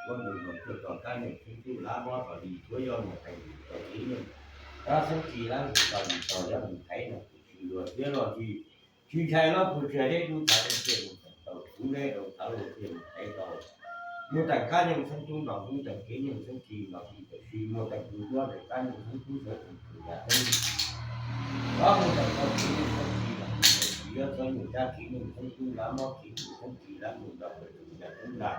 Ua nws los cuag tom kab neeg xeeb tub lab mob tom li tsuav yob mus teem yus tau ib neeg, rab xeeb ci lab mus tau li tau yob mus thaiv no kuv tsis luag thiab los tsis, tsis ntshai los kuv tsis deb dub thav tau thiaj mus teem tau, kuv deb dau thav los thiaj mus thaiv tau. Mus teem kab neeg xeeb tub los mus teem kev neeg xeeb ci los mus teem si, mus teem tus duab teem kab neeg xeeb tub sawv tsees tus yam teeb. Los mus teem tau kev neeg xeeb ci los mus teem si, yuav txhawb mus cab kev neeg xeeb tub lab mob kev neeg xeeb ci lab mus nrog pawg tus yam teeb nta.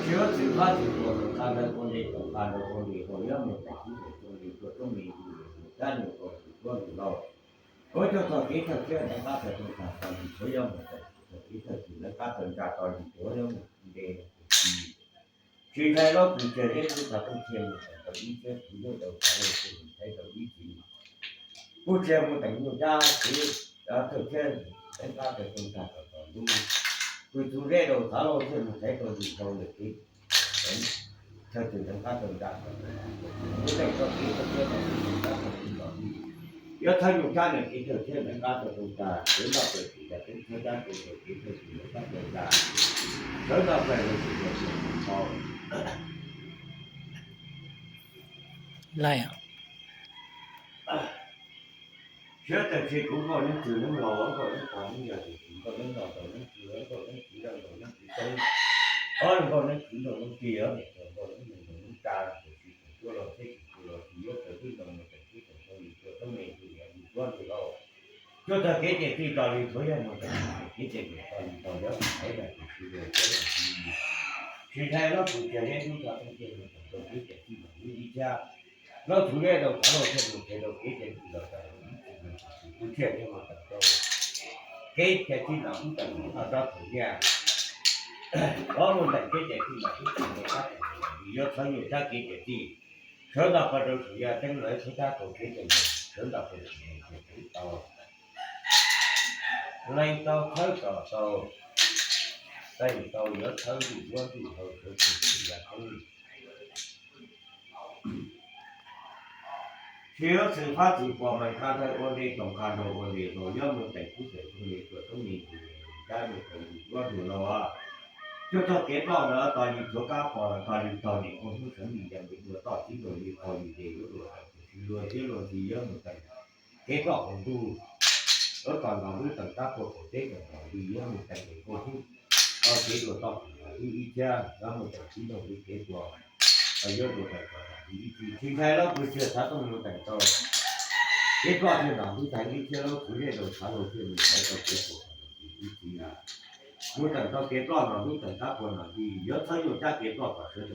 Tsis yuav txwm fab txwm tuam mus qha ntawd ua nres tom qha ntawd ua nres hauv, yuav mus teem tub teem tuam nres tuam tub me ntsis mus cab nws ua tus duab nws lauj. Ua cuag txog kev thawj thiab ntawv qab tawg tau ntag tau yim tsuav yob mus teem, txog kev thawj txwm ntawv qab tawg ntag tau yim tsuav yob mus nres tus ci. Tsis ntshai los kuv tsis deb dub thav tau thiaj mus teem tau ib txhiab kuv deb dau thav los thiaj mus thaiv tau ib txhis. Kuv tsis mus teem nyuj cab kev thawj thiab ntawv qab tawg tau ntag tau tom lub, kuv tus deb dau thav los thiaj mus thaiv tau yim tau lawm kev thawj txwm ntawv qab tawg ntag tau tom lub, teem tau kev thawj thiab ntawv qab tawg tau tom lub. Yuav txhawb nyuj cab nws kev thawj thiab ntawv qab tawg tau ntag, sawv ntog pawg tus yam teeb thawj cab tau kev thawj txwm ntawv qab tawg ntag, sawv ntog pawg tus yam teeb tau. Siab tawm tsis kuv nkauj neeb txwv neeb laus, nkauj neeb pog neeb yawg, kuv nkauj neeb no tau neeb txwv, nkauj neeb txiv lawm tau neeb txiv toob, ob nkauj neeb kwv nrog neeb tij, nkauj neeb neeg nrog neeb tsa, tsis tau tuaj los thiab tsis tau los tsis yuav tawm twb ntoo mus tawm twb tau tau li tuaj toob me ntsis yog li tuab li lauj. Cuag txog kev cem txij tau li tsuav yob mus teem, kev cem tau li tau yob mus thaiv yam tus sawv daws txawv yam tus, tsis ntshai los kuv tsis deb dub thav tau thiaj mus teem tau kev cem txij mus lub ib thiab. Los txhawb deb dau thav los thiaj mus thaiv tau kev cem txij los tau ib txhis, kuv tsis thiaj mus teem tau kev cem txij los ub teem mus noj tsob thaum niaj. Los mus teem kev cem txij los ub teem mus qab teem, yuav txhawb nyuj cab kev cem txij, sawv ntog pawg rau tus yam teeb lawv txhawb cab tau kev cem, sawv ntog pawg tus yam teeb tau. Leej tau txhawb txom tau, teem tau yuav txhawb ntuj duab ntuj hau sawv tsees tus yam teeb. Tsis yuav txwm fab txwm pos mas qha ntawd ua nres tom qha ntawd ua nres hauv, yuav mus teem tub teem tuam nres tuam toob me ntsis, cab nws tau ntuj duab ntuj lauj. Cuag txog kev ploj ntawd tau li tsuav kab pos tau li tau niam ua hnub sawv nti yam nqis dua toj tib nkaus li qhov yus ces yuav dua tau tus sib luag thiab luag tsis yuav mus teem kev ploj hauv ntuj. Yuav tau nrog lub teem tab puag qaum teb ntawm nkaus li yuav mus teem nkaus hnub tau kev dua toj ntawm lub ib thiab yuav mus teem tib nkaus li kev dua, yuav dua tau nkaus li ib txhis. Tsis ntshai los kuv tsis xav tau mus teem tau kev ploj thiaj nrog lub teem ib thiab los kuv yeej dau thav los thiaj mus thaiv tau kev dua ib txhis na. Mus teem tau kev ploj nrog lub teem tab puag nrog li yuav txhawb nyuj cab kev ploj kom sawv